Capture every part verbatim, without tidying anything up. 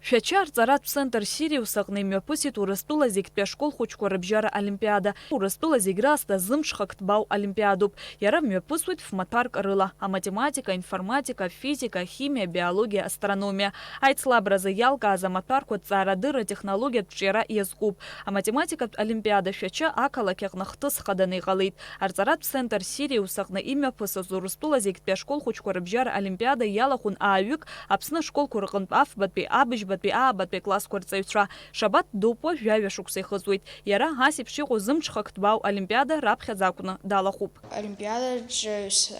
Шәача арҵаратә центр Сириус аҟны имҩаԥысит Урыстәыла зегьтәи ашкол хәыҷқәа рыбжьара олимпиада. Урыстәыла зегь раасҭа зымҽхак ҭбаау олимпиадоуп. Иара мҩаԥысуеит ф-маҭәарк рыла, аматематика, аинформатика, афизика, ахимиа, абиологиа, астрономиа. Аицлабразы иалкааз амаҭәарқәа ҭҵаарадырра технологиатә ҿиара иазкуп. Аматематикатә олимпиада Шәача ақалақь аҟны хҭыс хаданы иҟалеит. Арҵаратә центр Сириус аҟны имҩаԥысыз Урыстәыла зегьтәи ашкол хәыҷқәа рыбжьара олимпиада иалахәын ааҩык Аԥсны ашколқәа рҟынтә афбатәи, абыжьбатәи, аабатәи классқәа рҵаҩцәа. Шабаҭ Дупуа жәаҩа шықәса ихыҵуеит. Иара ас еиԥш иҟоу зымҽхак ҭбаау олимпиада раԥхьаӡа акәны далахәуп. Олимпиадаҿы ҩс-,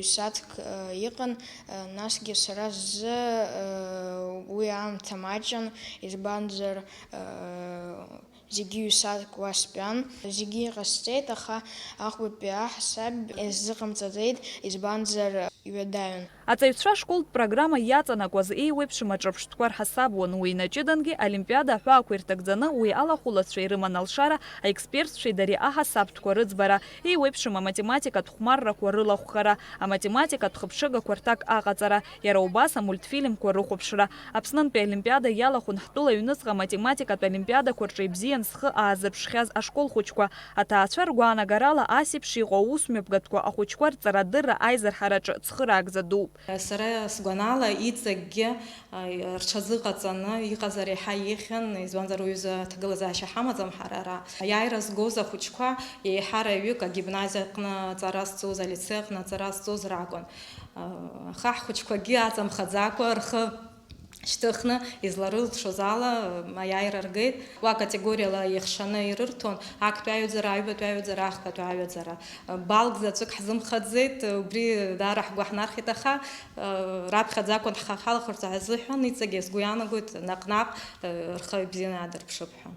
ҩ-сааҭк, э, иҟан, э, насгьы сара сзы, э, уи аамҭа маҷын, избанзар, э, зегьы ҩ-сааҭк уа стәан. Зегьы иҟасҵеит, аха ахәбатәи аҳасаб исзыҟамҵаӡеит, избанзар, ҩадаҩын. Аҵаҩцәа ашколтә программа иаҵанакуаз еиуеиԥшым аҿырԥштәқәа рҳасабуан, уи инаҷыдангьы олимпиада аҳәаақәа ирҭагӡаны уи алахәылацәа ирыман алшара, аекспертцәеи дареи аҳасабтәқәа рыӡбара, еиуеиԥшым аматематикатә хәмаррақәа рылахәхара, аматематикатә хыԥҽыгақәа рҭак аҟаҵара, иара убас амультфильмқәа рыхәаԥшра. Аԥснынтәи олимпиада иалахәын ҳтәыла аҩныҵҟа аматематикатә олимпиадақәа рҿы ибзиан зхы аазырԥшхьаз ашкол хәыҷқәа. Аҭаацәа ргәаанагарала, ас еиԥш иҟоу аусмҩаԥгатәқәа ахәыҷқәа рҵарадырра аизырҳараҿы цхыраагӡа дууп. Сара сгәанала, иҵегьгьы, а, рҽазыҟаҵаны иҟазар еиҳа ихьын, избанзар, уаҩыза аҭагылазаашьа ҳамаӡам ҳара ара. Аиааира згоз ахәыҷқәа еиҳараҩык агимназиа аҟны аҵара зҵоз, алицеи аҟны аҵара зҵоз ракәын. А, аха ҳхәыҷқәагьы аҵамхаӡакәа рхы шьҭыхны, изларылшоз ала, аиааира ргеит. Уа категориала иахшаны ирырҭон, актәи аҩаӡара, аҩбатәи аҩаӡара, ахԥатәи аҩаӡара. Балк заҵәык ҳзымхаӡеит, убри даара ҳгәы ҳнархеит, аха, раԥхьаӡа акәын ҳхы ҳалахәырц азыҳәан, иҵегьы сгәы иаанагоит, наҟ-наҟ, рхы бзианы иаадырԥшып ҳәа.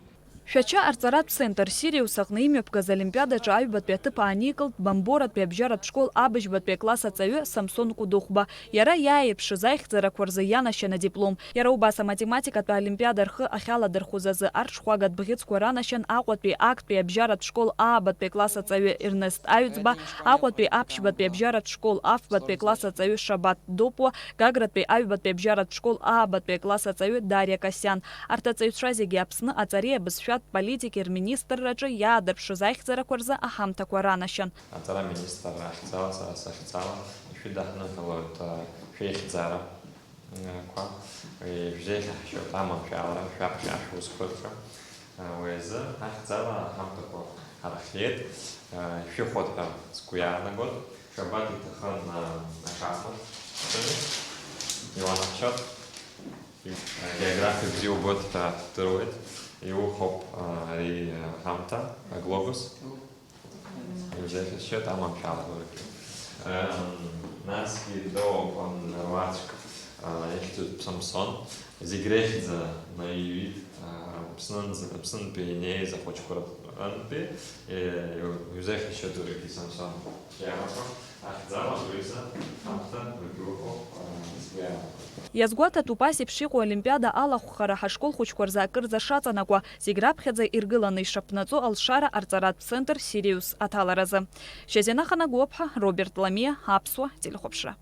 Шәача арҵаратә центр Сириус аҟны имҩаԥгаз олимпиадаҿы аҩбатәи аҭыԥ ааникылт Бамборатәи абжьаратә школ абыжьбатәи акласс аҵаҩы Самсон Кәыдыхәба. Иара иааирԥшыз аихьӡарақәа рзы ианашьан адиплом. Иара убас аматематикатә олимпиада рхы ахьаладырхәыз азы арҽхәагатә бӷьыцқәа ранашьан Аҟәатәи актәи абжьаратә школ аабатәи акласс аҵаҩы Ернест Аҩӡба, Аҟәатәи аԥшьбатәи абжьаратә школ афбатәи акласс аҵаҩы Шабаҭ Допуа, Гагратәи аҩбатәи абжьаратә школ аабатәи акласс аҵаҩы Дариа Касиан. Арҭ аҵаҩцәа зегьы Аԥсны аҵареи абызшәатә политики рминистрраҿы иаадырԥшыз аихьӡарақәа рзы аҳамҭақәа ранашьан. Аҵара аминистрра ахьӡала, сара сахьӡала, ишәыдаҳныҳәалоит, а, шәеихьӡара, а, қәа, ишәзеиӷьаҳшьоит аманшәалара, шәаԥхьа шәусқәа рҿы. А, уи азы ахьӡала аҳамҭақәа ҳархиеит, а, ишәыхәоит ҳәа сгәы иаанагоит. Шабаҭ иҭахын, а, ашахмат, иуанаҳшьоит. Географиа бзиа убоит ҳәа ҳдыруеит. Иухоуп, а, ари, а, ҳамҭа, аглобус. Иузеиӷьасшьоит аманшәаларагьы. Ем, насгьы дыҟоуп, ам, руаӡәк, а, ихьӡуп Самсон. Зегь реиҳаӡа наиҩит, а, Аԥснынӡа, Аԥснынтәи инеиз ахәыҷқәа рҟынтәи, е, иу-, иузеиӷьасшьоит уигьы, Самсон. Иаҳәақәа. Ахьӡала абри азы ҳамҭа ргәыԥуп, а, сгәы иаанагоит. Иазгәаҭатәуп ас еиԥш иҟоу олимпиада алахәхара ҳашкол хәыҷқәа рзы акырӡа шаҵанакуа, зегь раԥхьаӡа иргыланы ишаԥнаҵо алшара арҵаратә центр Сириус аҭаларазы. Шьазина Ханагәыԥҳа, Роберт Ламиа, Аԥсуа телехәаԥшра.